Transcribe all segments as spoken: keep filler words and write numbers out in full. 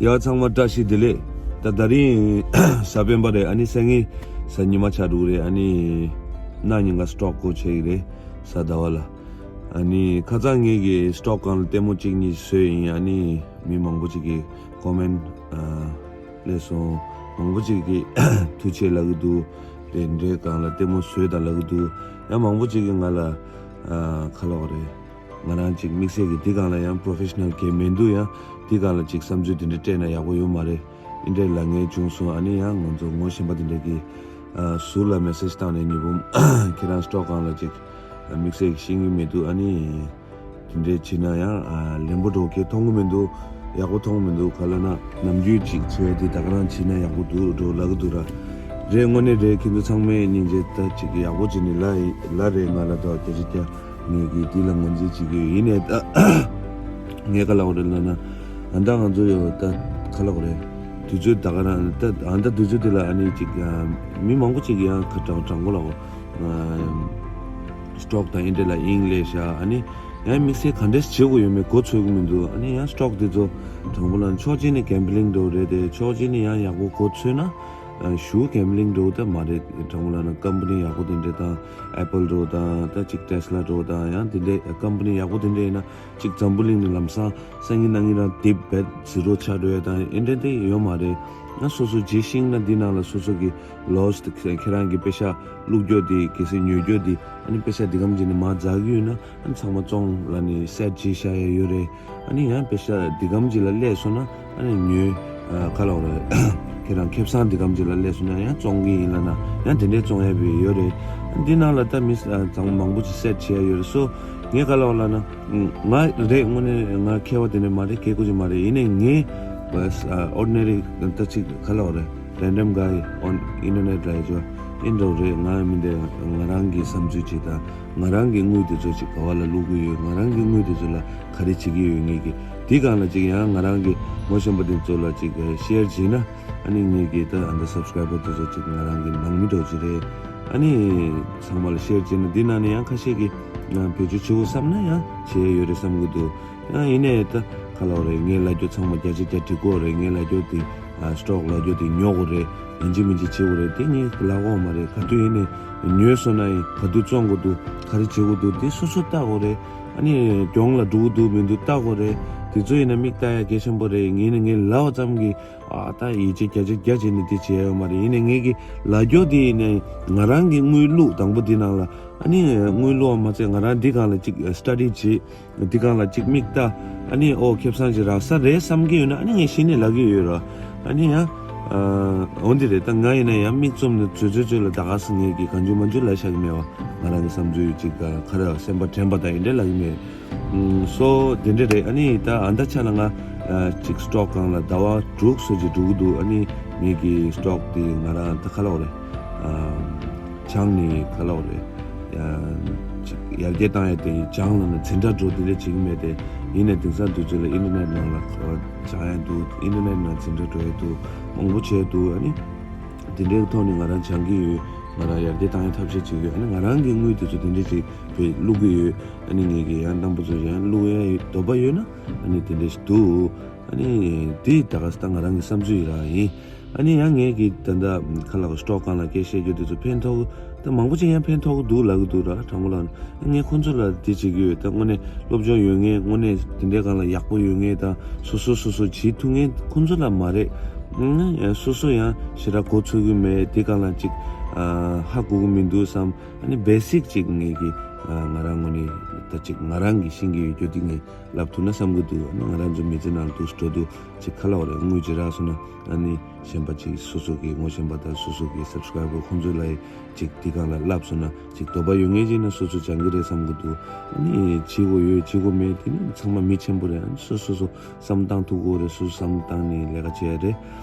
ཡ་ཚང་མ་བཀྲ་ཤིས་བདེ་ལེགས། ད་ད་རིང་གཟའ་སྤེན་པ་རེད། ཨ་ནི་སང་ཉིན་གཟའ་ཉི་མ་ཆགས་འགྲོ་གི་རེད། ཨ་ནི་གནངས་ཉིན་ང་སི་ཊོག་སྐོར་བྱེད་ཀྱི་རེད། གཟའ་ཟླ་བ་ལ། ཨ་ནི་ཁ་སང་ངེད་ཀྱི་སི་ཊོག་སྒང་ལ་ལྟད་མོ་གཅིག་གཉིས་བཟོས་ཡིན། ཨ་ནི་མི་མང་པོ་ཅིག་གིས་ཀོ་མེན་ཊི་སླེབས་སོང་། མང་པོ་ཅིག་གིས་ཐུགས་རྗེ་ཆེ་ལབ་ཀྱི་འདུག་དེ་འདྲའི་སྒང་ལ་ལྟད་མོ་བཟོས་དང་ལབ་ཀྱི་འདུག་ཡང་མང་པོ་ཅིག་གིས་ང་ལ་ཨ་ག་ལབ་དགོས་རེད། ང་རང་ཅིག་དམིགས་བསལ་གྱི་འདི་སྒང་ལ་ཡང་པོ་རོ་ཕེ་ཤ་ནལ་གང་ཡང་མི་འདུག་ཡང་འདི་སྒང་ལ་ཅིག་བསམ་ཚུལ་འདི་འདྲ་སྤྲད་ན་ཡག་པོ་ཡོད་མ་རེད། འདི་འདྲའི་ལབ་མཁན་བྱུང་སོང་། ཨ་ནི་ཡང་ང་ཚོ་ངོ་ཤེས་པ་འདི་འདྲ་གིས་ཨ་ཟུར་ལ་མེ་སེ་ཇི་བཏང་ནས་ཉི་འབུམ་ཁྱེད་རང་སི་ཊོག་སྒང་ལ་ཅིག་དམིགས་བསལ་གྱི་ཤེས་ཀྱི་མི་འདུག་ཨ་ནི་འདི་འདྲའི་བྱས་ན་ཡང་ཨ་ལེན་པོ་འགྲོ་གི་མཐོང་གི་མི་འདུག་ཡག་པོ་མཐོང་གི་མི་འདུག་ག་ལབ་ན་ནམ་རྒྱུན་ཅིག་བྱས་ཏེ་ད་ག་རང་བྱས་ན་ཡག་པོ་འདུག་འགྲོ་ལབ་ཀྱི་འདུག་ར། རེད། དངོས་གནས་རེད། ཁྱེད་ཚོ་ཚང་མས་སྙིང་རྗེ་ད་ཅིག་ཡག་པོ་བྱས་ནས་ལབ་ལབ་རེད། ང་ལ་ད་བརྒྱ་ཆ་བརྒྱ་ངེད་ཀྱིས་འདི་ལ་ངོས་འཛིན་བྱེད་ཀྱི་ཡོད། ཡིན་ནའི་ད་ངས་ག་ལབ་དགོས་རེད་ལབ་ན་ཨ་ད་ང་ཚོ་ཡོད་ད་ག་ལབ་དགོས་རེད། དུས་ཚོད་ད་ག་རང་ད་ཨ་ད་དུས་ཚོད་དེ་ལ་ཨ་ནི་ཅིག་མི་མང་པོ་ཅིག་ཡང་ཁ་དྲང་དྲང་པོ་ལབ་དགོས། སི་ཊོག་དང་འདི་འདྲ་ལ་དབྱིངས་སླེབས་ཤག་ཨ་ནི་ཡང་དམིགས་བསལ་ག་འདྲས་བྱེད་དགོས་ཡོད་མེད་གོ་ཚོད་ཀྱི་མི་འདུག་ཨ་ནི་ཡང་སི་ཊོག་དེ་ཚོ་དྲང་པོ་ལབ་ན་ཕྱོགས་གཅིག་ནས་གེམ་བྷི་ལིང་འདྲ་བོ་རེད་དེ། ཕྱོགས་གཅིག་ནས་ཡང་ཡག་པོ་གོ་ཚོད་ན་ཨ་ཞུ་གེམ་བྷི་ལིང་འདྲ་བོ་ད་མ་རེད། དྲང་པོ་ལབ་ན་ཀམ་པ་ནི་ཡག་པོ་དེ་འདྲ་དང་ཨེ་པལ་འདྲ་བོ་དང་ད་ཅིག་ཊེ་སི་ལ་འདྲ་བོ་དང་ཡང་དེ་འདྲའི་ཀམ་པ་ནི་ཡག་པོ་དེ་འདྲ་ཡིན་ན་ཅིག་འཛམ་བུ་གླིང་ནས་ལམ་སང་སང་ཉིན་གནངས་ཉིན་རང་དེབ་བེད་ཛི་རོ་ཆགས་འགྲོ་ཡ་དང་འདི་འདྲ་དེ་ཡོད་མ་རེད། ཡང་སོ་སོ་རྗེས་ཤིང་ན་འདི་ནང་ལ་སོ་སོ་གི་ལོ་སི་ཁྱེད་རང་གི་པེ་ཤ་བླུག་རྒྱུ་དེ་གལ་སྲིད་ཉོ་རྒྱུ་དེ་ཨ་ནི་པེ་ཤ་འདི་གམ་ཅིག་ནས་མར་འཛག་གི་ཡོད་ན་ཨ་ནི་ཚང་མ་བཙོང་ལབ་ནས་སེ་ཊི་བྱས་བཞག་ཡ་ཡོད་རེད། ཨ་ནི་ཡང་པེ་ཤ་འདི་གམ་ཅིག་ལ་སླེབས་སོང་ན་ཨ་ནི་ཉོས། ཨ་ག་ལབ་དགོས་རེད། ཁྱེད་རང་ཁེ་བཟང་འདི་གམ་ཅིག་ལ་སླེབས་སོང་ན་ཡང་བཙོང་གི་ཡིན་ལབ་ན་ཡང་དེ་འདྲའི་བཙོང་ཡ་བས་ཡོད་རེད། ཨ་འདི་ནང་ལ་ད་མི་ཨ་ཚང་མ་མང་པོ་ཅིག་སེ་ཊི་བྱས་ཡ་ཡོད་རེད། སོ་ངས་ག་ལབ་དགོས་ལབ་ན། ང་རེད། དངོས་གནས་ང་མཁས་པ་དེ་འདྲ་མ་རེད། མཁས་དགུ་ཅིག་མ་རེད། ཡིན་ནའི་ངས་ཨོར་ཌི་ནེ་རི་ད་ཅིག་ག་ལབ་དགོས་རེད། རེན་ཌམ་གྷའི་ཨོན་ཨིན་ཊར་ནེཊ་ལ་ཡོད་ཅོ་ཨིན་འགྲོ་རེད། ང་མི་འདྲ་ང་རང་གི་བསམ་ཚུལ་ཅིག་དང་ང་རང་གི་དངུལ་དེ་ཚོ་ཅིག་ག་བ་ལ་བླུག་གི་ཡོད། ང་རང་གི་དངུལ་དེ་ཚོ་ལ་ག་རེ་བྱེད་ཀྱི་ཡོད། ངེད་ཀྱི་དེ་སྒང་ལ་ཅིག་ཡང་ང་རང་གི་ངོ་ཤེས་པ་དེ་ཚོ་ལ་ཅིག་ཤེར་བྱས་ན། ཨ་ནི་ངེད་ཀྱི་ད་ཨ་ད་སབ་སི་ཀ་རའི་བར་དེ་ཚོ་ཅིག་ང་རང་གི་ནང་མི་འདྲ་བོ་ཅིག་རེད། ཨ་ནི་ཚང་མ་ལ་ཤེར་བྱས་ན་འདི་ནང་ནས་ཡང་ཁ་ཤས་ཀྱིས་ང་བེད་སྤྱོད་བྱེད་དགོས་བསམ་ན་ཡང་བྱེད་ཡ་ཡོད་རེད་བསམ་གྱི་འདུག་ཡང་ཡིན་ནའི་ད་ག་ལབ་དགོས་རེད། ངས་ལབ་རྒྱུ་ཚང་མ་བརྒྱ་ཆ་བརྒྱ་འགྲིག་གི་ཡོད་རེད། ངས་ལབ་རྒྱུ་དེ་ཨ་སི་ཊོག་ལབ་རྒྱུ་དེ་ཉོ་དགོས་རེད། ཡིན་གཅིག་མིན་གཅིག་བྱེད་དགོས་རེད། དེ་ངས་ལབ་དགོས་མ་རེད། ག་དུས་ཡིན་ནའི་ཉོས་སོང་ན་ཡིན། ག་དུས་བཙོང་དགོས་འདུག་ག་རེ་བྱེད་དགོས་འདུག་དེ་སོ་སོ་བལྟ་དགོས་རེད། ཨ་ནི་གྱོང་ལ་འགྲོ་གི་འདུག་མི་འདུག་བལྟ་དགོས་རེད། དེ་ཚོ་ཡིན་ན་མིག་བལྟ་ཡ་གལ་ཆེན་པོ་རེད། ཡིན་ནའི་ངས་ལབ་པ་ཙམ་གྱིས་ཨ་ད་ཡིད་ཆེས་བརྒྱ་ཆ་བརྒྱ་བྱས་ནས་དེ་བྱས་ཡོད་མ་རེད། ཡིན་ནའི་ངེད་ཀྱི་ལབ་རྒྱུ་དེ་ཡིན་ནའི་ང་རང་གི་དངུལ་བླུགས་དང་པོ་འདི་ནང་ལ་ཨ་ནི་དངུལ་བླུགས་པ་མ་ཚད་ང་རང་འདི་སྒང་ལ་ཅིག་སི་ཊ་ཌི་བྱེད། འདི་སྒང་ལ་ཅིག་མིག་ལྟ། ཨ་ནི་ཨོ་ཁེ་བཟང་ཅིག་རག་ས་རེད་བསམ་གྱི་ཡོད་ན་ཨ་ནི་ངས་གཞི་ནས་ལབ་ཀྱི་ཡོད་ར། ཨ་ནི་ཡང་ཨ་འོ་འདི་རེད། ད་ང་ཡིན་ན་ཡང་མིག་བཙུམ་ནས་ཚོད་ཚོད་ཚོད་ལ་ད་ག་སེ་ངས་ཀྱི་གང་བྱུང་མང་བྱུང་ལབ་བཞག་གི་མེད་པ། ང་རང་གི་བསམ་ཚུལ་ཅིག་ག་རེ་སེམས་པ་དྲན་པ་དང་ཡིན་འདྲ་ལབ་ཀྱི་མེད། ཨུམ། སོ་དེ་འདྲ་རེད། ཨ་ནི་ད་ཨ་ད་ཆ་ལ་ང་ཨ་ཅིག་སི་ཊོག་སྒང་ལ་ཟླ་བ་དྲུག་སོ་ཅིག་འགྲོ་གི་འདུག་ཨ་ནི་ངེད་ཀྱི་སི་ཊོག་དེ་ང་རང་ད་ག་ལབ་དགོས་རེད། ཨ་སྦྱངས་ནས་ག་ལབ་དགོས་རེད། ཡ་ཅིག་ཡར་རྒྱས་བཏང་ཡ་དེ་སྦྱངས་ལབ་ན་འཛིན་གྲྭ་འགྲོ་དེ་འདྲ་བྱེད་ཀྱི་མེད་དེ། ཡིན་ནའི་དེང་སང་དུས་ཚོད་ལ་ཨིན་ཊར་ནེཊ་ནང་ལ་སྦྱང་ཡ་འདུག་ཨིན་ཊར་ནེཊ་ནང་འཛིན་གྲྭ་འགྲོ་ཡ་འདུག་མང་པོ་བྱས་འདུག་ཨ་ནི་དེ་འདྲའི་ཐོག་ནས་ང་རང་སྦྱང་གི་ཡོད། ང་རང་ཡར་རྒྱས་བཏང་ཡ་ཐབས་ཤེས་བྱེད་ཀྱི་ཡོད། ཨ་ནི་ང་རང་གི་དངུལ་དེ་ཚོ་དེ་འདྲ་ཅིག་བེད་བླུག་གི་ཡོད། ཨ་ནི་ངེད་ཀྱི་ཡང་རྣམ་པ་ཚོ་ཡང་བླུག་ཡ་འདོད་པ་ཡོད་ན་ཨ་ནི་དེ་འདྲ་ཞིག་འདུག་ཨ་ནི་དེ་ད་ག་ས་ད་ང་རང་གི་བསམ་ཚུལ་ཡིན་ར་ཡིན། ཨ་ནི་ཡང་ངེད་ཀྱི་ད་ལྟ་ཁ་ལག་སི་ཊོག་སྒང་ལ་སྐད་བཤད་རྒྱུ་དེ་ཚོ་ཕན་ཐོགས་ད་མང་པོ་ཅིག་ཡང་ཕན་ཐོགས་ཀྱི་འདུག་ལབ་ཀྱི་འདུག་ར། དྲང་པོ་ལབ་ན་ངས་ཁོང་ཚོ་ལ་དེ་བྱེད་ཀྱི་ཡོད། ད་དངོས་གནས་སློབ་སྦྱོང་ཡོད་མཁན་དངོས་གནས་དེ་འདྲའི་སྒང་ལ་ཡག་པོ་ཡོད་མཁན་དང་སོ་སོ་སོ་སོ་བྱེད་ཐུབ་མཁན་ཁོང་ཚོ་ལ་མ་རེད། ཨ་ནི་སོ་སོ་ཡང་ཞེ་དྲག་གོ་ཚོད་ཀྱི་མེད། དེ་སྒང་ལ་ཅིག་ཨ་ཧ་གོ་གི་མི་འདུག་བསམ། ཨ་ནི་བེ་སིག་ཅིག་ངེད་ཀྱི་ཨ་ང་རང་ངོས་ནས་ད་ཅིག་ང་རང་གིས་ཤེས་ཀྱི་ཡོད་རྒྱུ་དེ་ངས་ལབ་ཐུབ་ན་བསམ་གྱི་འདུག་ཨ་ནི་ང་རང་ཚོ་མི་ཚེ་ནང་འདུག་སྤྲོ་འདུག་ཅིག་ཁ་ལག་རེ་དངུལ་ཅིག་རག་སོང་ན་ཨ་ནི་གཞན་པ་ཅིག་སོ་སོ་གི་ངོ་ཤེས་པ་དང་སོ་སོ་གི་སབ་སི་ཀ་རའི་བར་ཁོང་ཚོ་ལ་ཅིག་དེ་སྒང་ལ་ལབ་སོང་ན་ཅིག་དོགས་པ་ཡོད་མཁན་ཅིག་ན་སོ་སོ་སྦྱང་གི་རེད་བསམ་གྱི་འདུག་ཨ་ནི་བྱེད་དགོས་ཡོད་བྱེད་དགོས་མེད་དེ་ནི་ཚང་མ་མི་ཆེན་པོ་རེད། ཨ་ནི་སོ་སོ་སོ་བསམ་བཏང་ཐུབ་དགོས་རེད། སོ་སོ་བསམ་བཏང་ནས་ལས་ཀ་བྱེད་ཡ་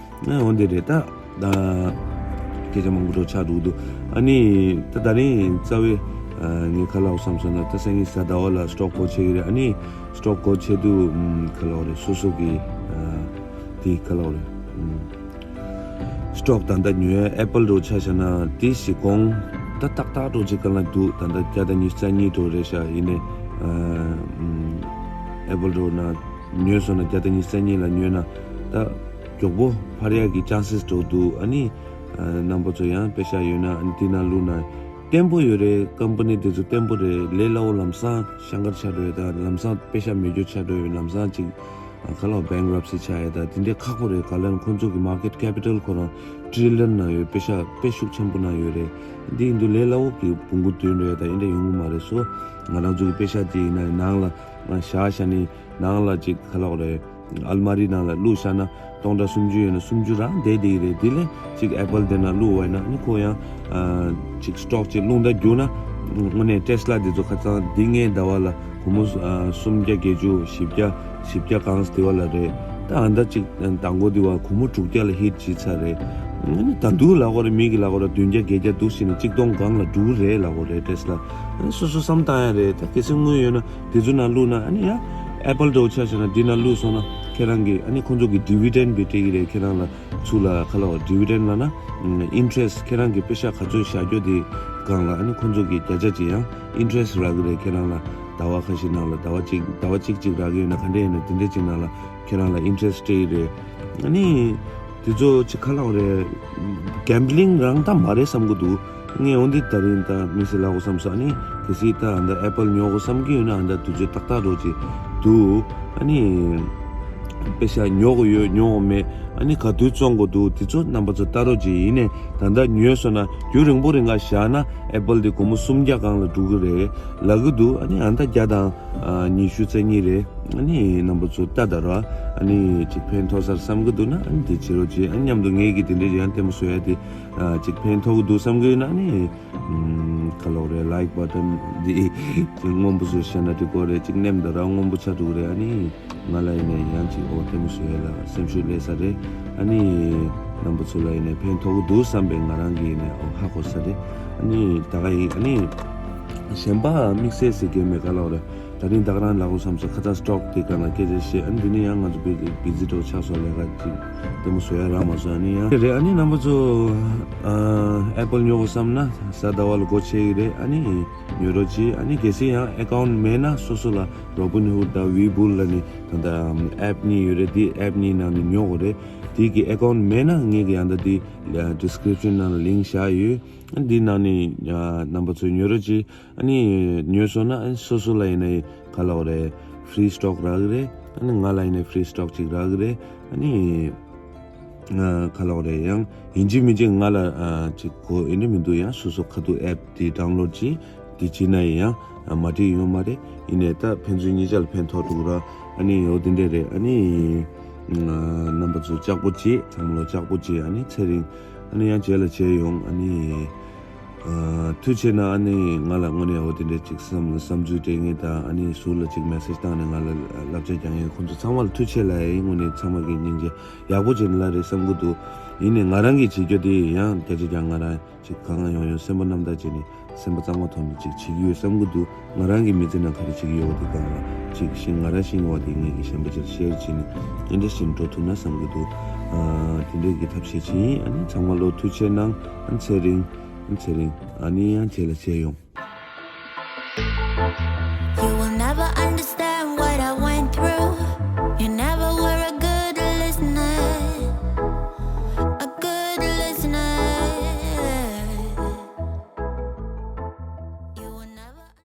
རེད། ཨ་འོ་འདི་རེད་ད། ཨ་སྐད་ཆ་མང་པོ་འགྲོ་ཆགས་འགྲོ་གི་འདུག་ཨ་ནི་ད་ད་རིང་རྩ་བའི་ཨ་ངས་ཁ་ལག་བསམ་སོང་ན་ད་སང་ཉིན་གཟའ་ཟླ་བ་ལ་སི་ཊོག་སྐོར་བྱེད་ཀྱི་རེད། ཨ་ནི་སི་ཊོག་སྐོར་བྱེད་དུས་ཨམ་ཁ་ལག་རེད། སོ་སོ་གི་ཨ་དེ་ཁ་ལག་རེད། ཨམ་སི་ཊོག་ད་ལྟ་ཉོ་ཡ་ཨེ་པལ་འདྲ་ཆ་བཞག་ན་དེ་གཞི་གོང་ད་ཏག་ཏག་འདྲ་ཅིག་སྒང་ལ་འདུག་ད་ལྟ་བརྒྱ་དང་ཉི་ཤུ་རྩ་གཉིས་འདྲ་རེད་ཤག་ཡིན་ནའི་ཨ་ཨམ་ཨེ་པལ་འདྲ་ན། ཉོས་སོང་ན་བརྒྱ་དང་ཉི་ཤུ་རྩ་གཉིས་ལ་ཉོས་ན་ ད་མགྱོགས་པོ་འཕར་ཡག་གི་ཅན་སིས་འགྲོ་འདུག་ཨ་ནི་རྣམ་པ་ཚོ་ཡང་པེ་ཤག་ཡོད་ན་ཨ་ནི་དེ་ནང་བླུགས་ན་བརྟན་པོ་ཡོད་རེད། ཀམ་པ་ནི་དེ་ཚོ་བརྟན་པོ་རེད། ལས་སླ་བོ། ལམ་སང་ཤང་ཀར་ཆགས་འགྲོ་ཡོད། ད་ལམ་སང་པེ་ཤག་མེད་རྒྱུ་ཆགས་འགྲོ་ཡོད། ལམ་སང་ཅིག་ཁ་ལོ་བེང་རབ་སི་ཆགས་ཡོད། ད་དེ་འདྲའི་ཁག་པོ་རེད། ག་ལ་ཁོང་ཚོ་གི་མར་ཀེཊ་ཀེ་པི་ཊལ་ཁོ་རང་ཊི་རི་ལི་ཡོན་ནང་ཡོད། པེ་ཤག་དཔེ་ཤུགས་ཆེན་པོ་ནང་ཡོད་རེད། འདི་ཡིན་དུས་ལས་སླ་བོ་གི་བོང་གུ་བཏོན་རེད། ད་ཡིན་འདྲ་ཡོང་གི་མ་རེད། སོ་ང་རང་ཚོ་གི་པེ་ཤག་དེ་ཡིན་ན་ནང་ལ་ང་བཞག་བཞག་ནི་ནང་ལ་ཅིག་ཁ་ལོག་རེད། ཨལ་མ་རི་ནང་ལ་བླུགས་བཞག་ན་སྟོང་ཕྲག་སུམ་ཅུ་ཡོད་ན་སུམ་ཅུ་རང་བསྡད་བསྡད་ཀྱི་རེད། དེ་ལས་ཅིག་ཨེ་པལ་དེ་ན་བླུགས་པ་ཡིན་ན་ཨ་ནི་ཁོ་ཡང་ཨ་ཅིག་སི་ཊོག་ཅིག་རླུང་རྟ་རྒྱུག་ན་དངོས་གནས་ཊེ་སི་ལ་དེ་ཚོ་ཁ་སང་འདི་ངའི་ཟླ་བ་ལ་སྒོར་མོ་ཨ་སུམ་བརྒྱ་བརྒྱད་ཅུ་བཞི་བརྒྱ་བཞི་བརྒྱ་གང་ཟེར་དེ་བ་ལ་རེད། ད་ཨ་ད་ཅིག་མདང་དགོང་དེ་བ་སྒོར་མོ་དྲུག་བརྒྱ་ལ་ཧིཊ་བྱས་ཚར་རེད། ཨ་ནི་ད་དུང་ལབ་དགོས་རེད། མི་གིས་ལབ་དགོས་རེད། བདུན་བརྒྱ་བརྒྱད་བརྒྱ་འདུག་ཟེར་ནས་གཅིག་སྟོང་སྒང་ལ་འགྲོ་གི་རེད་ལབ་དགོས་རེད་ཊེ་སི་ལ། ཨ་ནི་སོ་སོ་བསམ་བཏང་ཡ་རེད། ད་གལ་སྲིད་དངུལ་ཡོད་ན་དེ་ཚོ་ནང་བླུགས་ན་ཨ་ནི་ཡང་ཨེ་པལ་འདྲ་བོ་ཆ་བཞག་ན་འདི་ནང་བླུགས་སོང་ན་ཁྱེད་རང་གི་ཨ་ནི་ཁོང་ཚོ་གི་ཌི་བི་ཌེན་ཌི་སྤྲད་ཀྱི་རེད། ཁྱེད་རང་ལ་ཚུར་ལ་ཁ་ལོ་ཌི་བི་ཌེན་ཌི་ལབ་ན་ཨིན་ཊི་རེ་སི་ཊི། ཁྱེད་རང་གི་པེ་ཤག་ག་ཚོད་བཞག་རྒྱུ་དེ་སྒང་ལ་ཨ་ནི་ཁོང་ཚོ་གི་བརྒྱ་ཆ་ཅིག་ཡང་ཨིན་ཊི་རེ་སི་ཊི་རག་གི་རེད། ཁྱེད་རང་ལ་ཟླ་བ་ཁ་ཤས་ནང་ལ་ཟླ་བ་གཅིག་ཟླ་བ་གཅིག་གཅིག་རག་གི་ཡོད་ན་ག་འདྲ་ཡིན་ན་དེ་འདྲ་ཅིག་ནང་ལ་ཁྱེད་རང་ལ་ཨིན་ཊི་རེ་སི་ཊི་སྤྲད་ཀྱི་རེད། ཨ་ནི་དེ་ཚོ་ཅིག་ཁ་ལོག་རེད། གེམ་བྷི་ལིང་རང་ད་མ་རེད་བསམ་གི་འདུག་ངས་འོ་འདི་ད་རིང་ད་དམིགས་བསལ་ལབ་དགོས་བསམ་སོང་། ཨ་ནི་གལ་སྲིད་ད་ཨ་ད་ཨེ་པལ་ཉོ་དགོས་བསམ་གི་ཡོད་ན་ཨ་ད་དུས་ཚོད་ཏག་ཏག་འགྲོ་ཅིག་འདུག་ཨ་ནི་པེ་ཤག་ཉོ་དགོས་ཡོད་ཉོ་དགོས་མེད་ཨ་ནི་ག་དུས་བཙོང་དགོས་འདུག་དེ་ཚོ་རྣམ་པ་ཚོ་ལྟ་རོགས་ཅིག་ཡིན་ནས་ད་ལྟ་ཉོས་སོང་ན་རྒྱུན་རིང་པོ་རིང་ག་བཞག་ན་ཨེ་པལ་དེ་སྒོར་མོ་སུམ་བརྒྱ་སྒང་ལ་འགྲོ་གི་རེད་ལབ་གི་འདུག་ཨ་ནི་ཨ་ད་བརྒྱ་དང་ཉི་ཤུ་རྩ་གཉིས་རེད། ཨ་ནི་རྣམ་པ་ཚོ་ལྟ་ད་ར་ཨ་ནི་ཅིག་ཕན་ཐོགས་ས་རེད་བསམ་གི་འདུག་ན་ཨ་ནི་དེ་བྱེད་རོགས་བྱེད། ཨ་ནི་མཉམ་དུ་ངས་ཀྱི་དེ་འདྲའི་ཡང་ལྟད་མོ་བཟོ་ཡ་དེ་ཨ་ཅིག་ཕན་ཐོགས་གི་འདུག་བསམ་གི་ཡོད་ན་ཨ་ནི་ཨམ་ག་ལབ་རེད། ལའིཀ་བ་ཊན་འདི་ཅིག་སྔོན་པོ་བཟོས་བཞག་ན་འགྲིག་གོ་རེད། ཅིག་མནན་ད་ར་སྔོན་པོ་ཆགས་འགྲོ་གི་རེད། ཨ་ནི་ང་ལ་ཡིན་ནའི་ཡང་ཅིག་འོ་ལྟད་མོ་བཟོ་ཡ་ལ་སེམས་ཤུགས་སླེབས་ས་རེད། ཨ་ནི་རྣམ་པ་ཚོ་ལ་ཡིན་ནའི་ཕན་ཐོགས་གི་འདུག་བསམ་པའི་ང་རང་གི་ཡིན་ནའི་འོ་ཧ་གོ་ས་རེད། ཨ་ནི་ད་ག་ཡིན། ཨ་ནི་གཞན་པ་དམིགས་བསལ་ཟེར་གྱི་མེད། ག་ལབ་རེད། ད་རིང་ད་ག་རང་ལབ་དགོས་བསམ་སོང་། ཁ་ཚ་སི་ཊོག་དེ་སྒང་ལ་སྐད་ཆ་བཤད། ཨ་ནི་འདི་ནས་ཡང་ང་ཚོ་བི་བི་ཛི་ཊི་ཆགས་སོང་། ལས་ཀ་ཅིག་ལྟད་མོ་བཟོ་ཡ་རག་མ་སོང་། ཨ་ནི་ཡང་རེད། ཨ་ནི་རྣམ་པ་ཚོ་ཨེ་པལ་ཉོ་དགོས་བསམ་ན་གཟའ་ཟླ་བ་ལ་སྒོ་ཕྱེ་གི་རེད། ཨ་ནི་ཉོ་རོགས་གྱིས། ཨ་ནི་གལ་སྲིད་ཡང་ཨེ་ཀའུན་ཊི་མེད་ན་སོ་སོ་ལ་རོ་བིན་ཧུཌ་དང་ཝི་བུལ་ལབ་ནི་ད་ལྟ་ཨེབ་གཉིས་ཡོད་རེད། དེ་ཨེབ་གཉིས་ནང་ནས་ཉོ་དགོས་རེད། དེ་གི་ཨེ་ཀའུན་ཊི་མེད་ན་ངེད་ཀྱི་ཡང་ད་དེ་ཌི་སི་ཀི་རིབ་ཤན་ནང་ལ་ལིངྐ་བཞག་ཡོད། ཨ་ནི་འདི་ནང་ནས་རྣམ་པ་ཚོས་ཉོ་རོགས་གྱིས། ཨ་ནི་ཉོས་སོང་ན་ཨ་ནི་སོ་སོ་ལ་ཡིན་ན་ག་ལབ་རེད། ཕི་རི་སི་ཊོག་རག་གི་རེད། ཨ་ནི་ང་ལ་ཡིན་ན་ཕི་རི་སི་ཊོག་ཅིག་རག་གི་རེད། ཨ་ནི་ང་ག་ལབ་རེད། ཡང་ཡིན་གཅིག་མིན་གཅིག་ང་ལ་ཨ་ཅིག་གོ་ཡིན་ནི་མི་འདུག་ཡང་སོ་སོ་ཁ་ཐུག་ཨེབ་དེ་ཌའུན་ལོཌ་ཅིག་དེ་བྱེད་ན་ཡིན་ཡང་མ་འགྲིག་ཡོད་མ་རེད། ཡིན་ནའི་ད་ཕན་ཚུན་གཉིས་ཆ་ལ་ཕན་ཐོགས་འདུག་ར། ཨ་ནི་འོ་དེ་འདྲས་རེད། ཨ་ནི་རྣམ་པ་ཚོ་ལྕགས་པོ་བྱེད། ཚང་མ་ལོ་ལྕགས་པོ་བྱེད། ཨ་ནི་ཚེ་རིང་། ཨ་ནི་ཡང་རྗེས་ལ་མཇལ་ཡོང་། ཨ་ནི། ཨ་ཐུགས་རྗེ་ཆེ་གནང་། ཨ་ནི་ང་ལ་དངོས་གནས་འོ་དེ་འདྲས་ཅིག་བསམ་བསམ་ཚུལ་སྤྲད་མཁན་དང་། ཨ་ནི་ཟུར་ལ་ཅིག་མེ་སེ་ཇི་བཏང་ནས་ང་ལ་བསླབ་བྱ་རྒྱག་མཁན་ཁོང་ཚོ་ཚང་མ་ལ་ཐུགས་རྗེ་ཆེ་ལབ་ཡིན། དངོས་གནས་ཚང་མ་གི་སྙིང་རྗེ་ཡག་པོ་བྱས་ནས་ལབ་རེད་བསམ་གི་འདུག་ཡིན་ནའི་ང་རང་གིས་བྱེད་རྒྱུ་དེ་ཡང་བརྒྱ་ཆ་བརྒྱ་ང་རང་ཅིག་གང་ཡོང་ཡོང་སེམས་པ་རྣམ་དག་བྱས་ནས་སེམས་པ་གཙང་མ་ཐོག་ནས་ཅིག་བྱེད་ཀྱི་ཡོད་བསམ་གི་འདུག་ང་རང་གི་མི་ཚེ་ནང་ག་རེ་བྱེད་ཀྱི་ཡོད་པ་དེ་གང་ལ་ཅིག་ཤིང་ང་རང་ཤེས་པ་དེ་ངེད་ཀྱི་གཞན་པ་ཅིག་ལ་ཤེར་བྱས་ནས་དེ་འདྲ་ཞིག་འགྲོ་ཐུབ་ན་བསམ་གི་འདུག་ཨ་དེ་འདྲས་ཀྱི་ཐབས་ཤེས་བྱེད་ཡིན། ཨ་ནི་ཚང་མ་ལོ་ཐུགས་རྗེ་ཆེ་གནང་། ཨ་ཚེ་རིང་། ཨ་ཚེ་རིང་། ཨ་ནི་ཡང་རྗེས་ལ་མཇལ་ཡོང་།